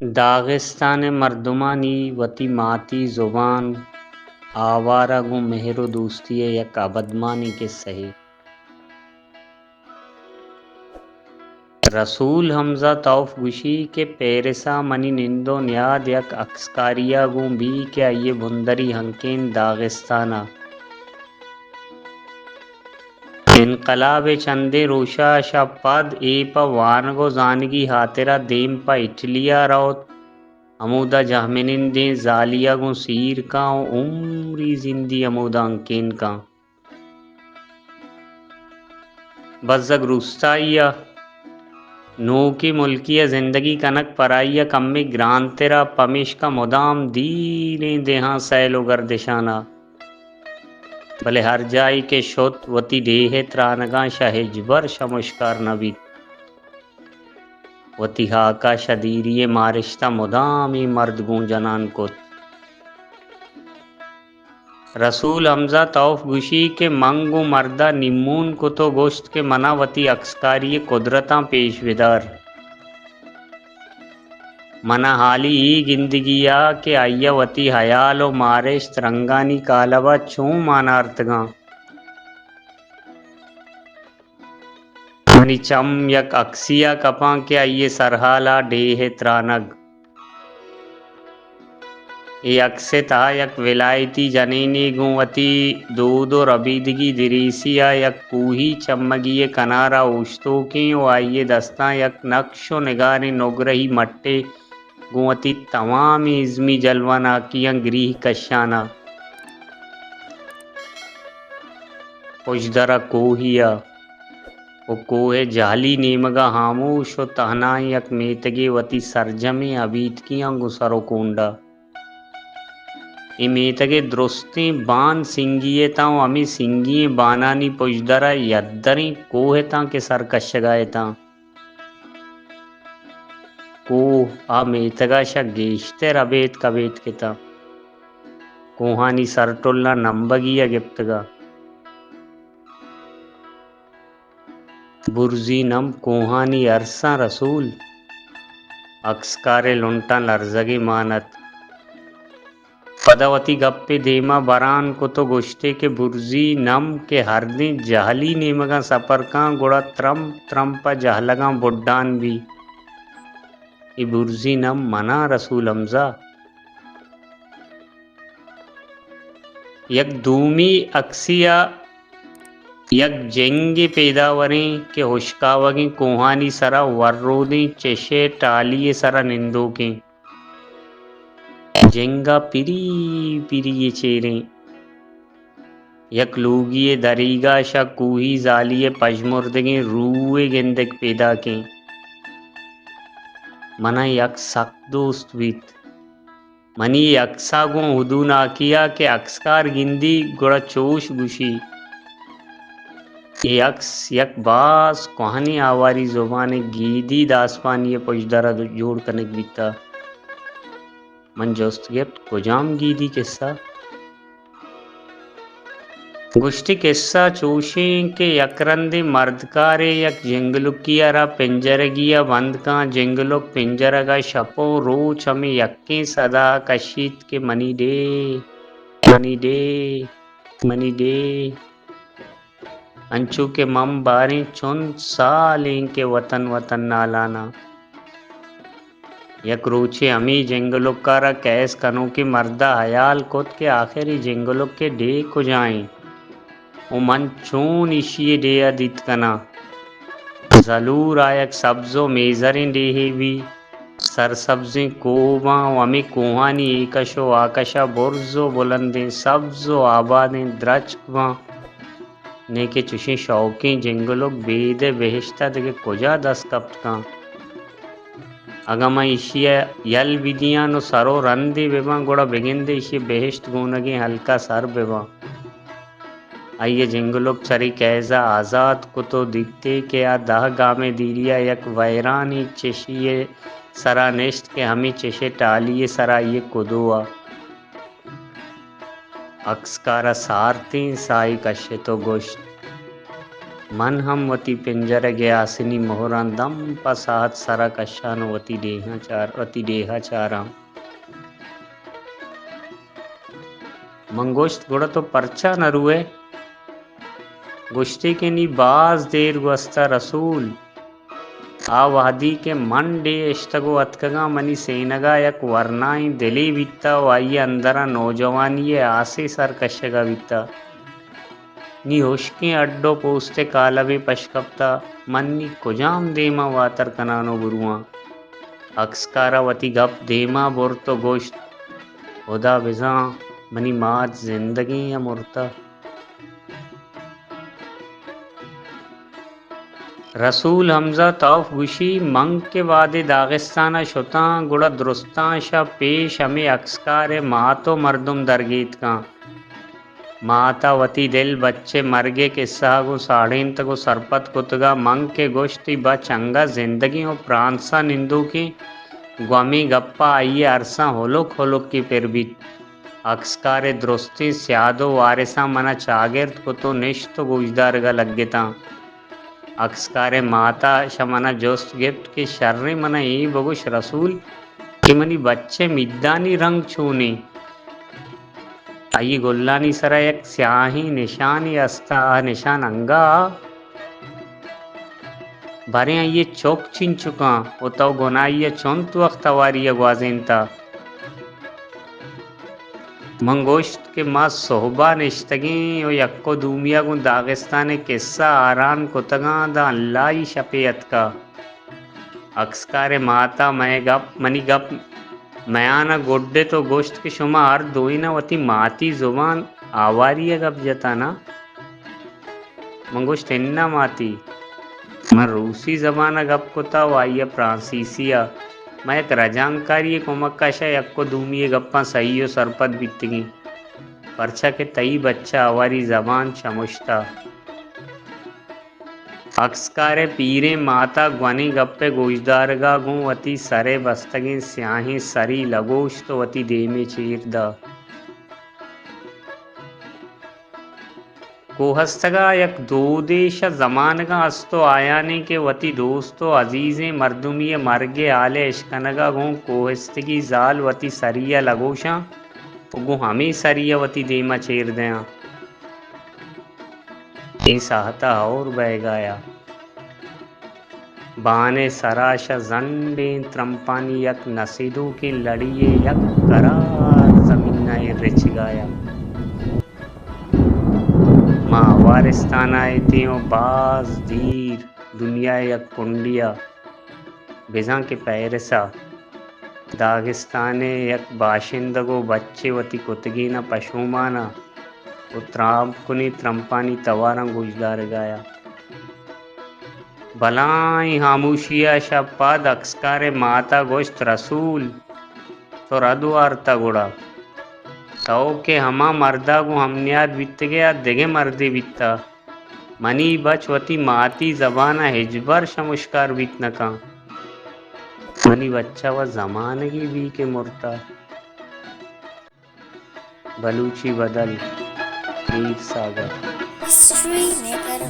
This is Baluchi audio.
داغستان ءِ مردمانی وتی ماتی زبان آوار ءَ گوں مہر ءُ دوستی ءِ یک ابدمانیں کسہے۔ رسول حمزہ توف گوشی کہ پیرس ءَ منی نند ءُ نیاد یک اکسکاری ءَ گوں بی کہ آئی ءِ بندری ہنکین داغستان ءَ۔ انقلاب ءِ چندیں روشاش ءَ پد اے پہ وانگ ءُ زانگی ہاترا دیم پہ اٹلی ءَ روت۔ ہمودا جہمنندیں زالی ءَ گوں سیر کاں ءُ عمری زندی ہمودا ہنکین کاں۔ بزگ روستائی ءَ نوکیں ملکے ءَ زندگی کنگ پرائی ءَ کمے گرانتر ءَ، پمیشکا مدام دیریں دیہاں سیل ءُ گردشان ءَ۔ بلے ہر جاہے کہ شت، وتی ڈیہہ ءِ ترانگاں شہ ہچبر شمشکار نہ بیت۔ وتی ہاک ءَ شہ دیری ءَ مارشت ءَ مدام اے مرد گوں جنان کت۔ رسول حمزہ توف گوشی کہ من گوں مرد ءَ نیمون کت ءُ گوشت کہ من ءَ وتی اکسکاری ءِ قدرتاں پیش بدار۔ من ءَ حالی اے گندگی ءَ کہ آئی ءَ وتی ہیال ءُ مارشت رنگانی کالب ءَ چون مان آرتگاں۔ منی چم یک اکسی ءَ کپاں کہ آئی ءِ سرحال ءَ ڈیہہ ءِ ترانگ۔ اے اکس ءِ تہا یک ولایتی جنینے گوں وتی دود ءُ ربیدگی دریسی ءَ یک کوہی چمگی ءِ کنار ءَ اوشتوکیں ءُ آئی ءِ دستاں یک نقش ءُ نگاریں نگرہی مٹے گوں وتی توامیں ازمی جلوہ ناکیاں گریہ کشان ءَ۔ پژدر ءَ کوہی ءَ ءُ کوہ ءِ جہلی نیمگ ءَ ہاموش ءُ تہنائیں یک میتگے وتی سرجمیں ابیتکیاں گوں سر ءُ کونڈ ءَ۔ اے میتگ ءِ درستیں بان سنگی ءِ تاں ءُ ہمے سنگی ئیں بانانی پژدر ءَ یدریں کوہ ءِ تاں کہ سر کشگ ءَ اتاں۔ کوہ آ میتگ ءَ شہ گیشتر ابیتک ابیتک اتاں۔ کوہانی سرٹلاں نمبگی ءَ گپتگ ءَ۔ برزی نم کوہانی ارساں رسول، اکسکار ءِ لنٹاں لرزگے مان ات۔ پدا وتی گپ ءَ دیما بران کت ءُ گوشتے کہ برزی نم کہ ہردیں جہلی نیمگاں سپر کاں، گڑا ترمپ ترمپ ءَ جہلگاں بڈان بی۔ اے برزی نم من آں رسول حمزہ۔ یک دومی اکسی ءَ یک جنگے پیداوریں کہ ہشکاوگیں کوہانی سرا ورودیں چشے ٹالی ءِ سرا نندوکیں۔ جنگ ءَ پری پری ءَ چیریں۔ یک لوگی ءِ دریگ ءَ شہ کوہی زالی ءِ پژمردگیں روئے گندگ پیداکیں۔ من ءَ یک سک دوست بیت۔ منی اکس ءَ گوں ہدوناکی ءَ کہ اکسکار گندی، گڑا چوش گوشی۔ اے اکس یک باز کوہنیں آواری زبان ءِ گیدی داسپانی ءِ پژدر ءَ جوڑ کنگ بیتہ۔ من جست گپت، کجام گیدی کسہ؟ گوشتی، کسہ چوشیں کہ یک رندے مردکارے یک جنگلکی ءَ را پنجرگی ءَ بند کاں، جنگلک پنجرگ ءَ شپ ءُ روچ ہمے یکیں صدا کشیت کہ منی ڈیھ، منی ڈیھ، منی ڈیھ۔ انچو کہ من باریں چنت سال ایں کہ وطن وطن نالاناں۔ یک روچے ہمے جنگلک ءَ را کیس کنوکیں مرد ءَ ہیال کت کہ آخر اے جنگلک ءِ ڈیھ کجا ایں ءُ من چون ایشی ءِ ڈیھ ءَ دیت کناں؟ زلور آ یک سبز ءُ میزریں ڈیھے بی۔ سرسبزیں کوہ باں ءُ ہمے کوہانی اے کش ءُ آ کش ءَ برز ءُ بلندیں سبز ءُ آبادیں درچک باں۔ نئے کہ چشیں شوکیں جنگلک بید ءِ بہشت ءَ دگہ کجا دست کپت کن؟ اگاں من ایشی ءَ یل بدیاں ءُ سر ءُ رندے بباں، گڑا بگندے ایشی ءِ بہشت گونگیں ہلک ءَ سر بباں۔ آئی ءَ جنگلک چرے کیز ءَ آزات کت ءُ دیتے کہ آ دہ گامے دیری ءَ یک ویرانیں چشی ءِ سرا نشت کہ ہمے چش ءِ ٹالی ءِ سرا آئی ءِ کدو ءَ۔ اکسکار ءَ سارتیں ساہے کشت ءُ گوشت، من ہم وتی پنجرگ ءِ آسنی مہراں دم پہ ساعت سرا کشاں ءُ وتی ڈیہاں چار، وتی ڈیہا چاراں۔ من گوشت، گڑا تو پرچا نہ روئے؟ گوشتی کہ نی باز دیر گوستہ رسول۔ آ وہدی کہ من ڈیہہ اشتگ ءُ اتکگاں، منی سینگا یک ورنائیں دلے بیتہ ءُ آئی ءِ اندرا نوجوانی ءِ آسے سر کشگا بیتہ۔ نی ہشکیں ہڈ ءُ پوست ءِ کالبے پشکپتہ، من نی کجام دیما واتر کنان ءُ برواں؟ اکسکارا وتی گپ دیما برت ءُ گوشت، ہدا بزاں منی مات زندگیں یا مرتہ۔ رسول ہمزہ توف گوشی، من کہ وہدے داغستان ءَ شتاں، گڑا درستاں شہ پیش ہمے اکسکار ءِ مات ءُ مردم درگیتکاں۔ مات ءَ وتی دل بچ ءِ مرگ ءِ کسہ ءَ گوں ساڑینتگ ءُ سرپد کتگ ءَ۔ من کہ گوشت، تئی بچ انگت زندگیں ءُ پرانس ءَ نندوکیں، گوں ہمے گپ ءَ آئی ءِ ارساں ہلک ہلکے پر بیت۔ اکسکار ءِ درستیں سیاد ءُ وارثاں من ءَ چاگرد کت ءُ نشت ءُ گوشدارگ ءَ لگتاں۔ اکسکار ءِ مات ءَ شہ من ءَ جست گپت کہ شریں، من ءَ اے بگوش رسول کہ منی بچ ءِ میدانی رنگ چونیں؟ آئی ءِ گلانی سرا یک سیاہیں نشانے است ءَ، آ نشان انگہ ءَ؟ باریں آئی ءِ چک چنچکاں ءُ تو گوں آئی ءَ چنت وخت ہواری ءَ گوازینتہ؟ من گوشت کہ ما سہب ءَ نشتگیں ءُ یک ءُ دومی ءَ گوں داغستان ءِ کسہ آران کتگاں، داں اللہ ئی شپے اتکہ۔ اکسکار ءِ مات ءَ مئے گپ، منی گپ میان ءَ گڈت ءُ گوشت کہ شما ہر دوئیناں وتی ماتی زبان آواری ءَ گپ جتہ نا؟ من گوشت، اناں ماتی، من روسی زبان ءَ گپ کتہ ءُ آئی ءَ پرانسیسی ءَ۔ ما یک رجانکاری ءِ کمک ءَ شہ یک ءُ دومی ءِ گپاں سہی ءُ سرپد بیتگیں، پرچا کہ تئی بچ ءَ ہواری زبان چمشتہ۔ اکسکار ءِ پیریں مات ءَ گونیں گپ ءِ گوشدارگ ءَ گوں وتی سر ءِ بستگیں سیاہیں سری لگوشت ءُ وتی دیم ءَ چیر دات۔ کوہستگ ءَ یک دودے شہ زمانگاں است ءُ آیانیں کہ وتی دوست ءُ عزیزیں مردمی ءِ مرگ ءِ ہال ءِ اشکنگ ءَ گوں کوہستگی زال وتی سری ءَ لگوشاں ءُ گوں ہمے سری ءَ وتی دیم ءَ چیر دیاں۔ اے ساہت ءَ ہور بئیگ ءَ یا۔ بان ءِ سرا شہ زنڈیں ترمپانی یک نسیدوکیں لڑی ءِ یک کرار زمین ءَ رچگ ءَ یا۔ ما ہوارستان ءَ اتیں ءُ باز دیر دنیا ءِ یک کنڈے ءَ، بزاں کہ پیرس ءَ، داغستان ءِ یک باشندگ ءُ بچے وتی کتگین ءَ پشومان ءَ ءُ ترامپ کنیں ترمپانی تواراں گوشدارگ ءَ یا۔ بلاہیں ہاموشی ءَ شہ پد اکسکار ءِ مات ءَ گوشت، رسول! تو رد وارتہ گڑا؟ تو کہ ہما مرد ءَ گوں ہم نیاد بیتگ ئے، آ دگہ مردے بیتہ۔ منی بچ وتی ماتی زبان ءَ ہچبر شمشکار بیت نہ کنت۔ منی بچ ءَ وت زمانگے بی کہ مرتہ۔ بلوچی بدل، میر ساگر۔ History maker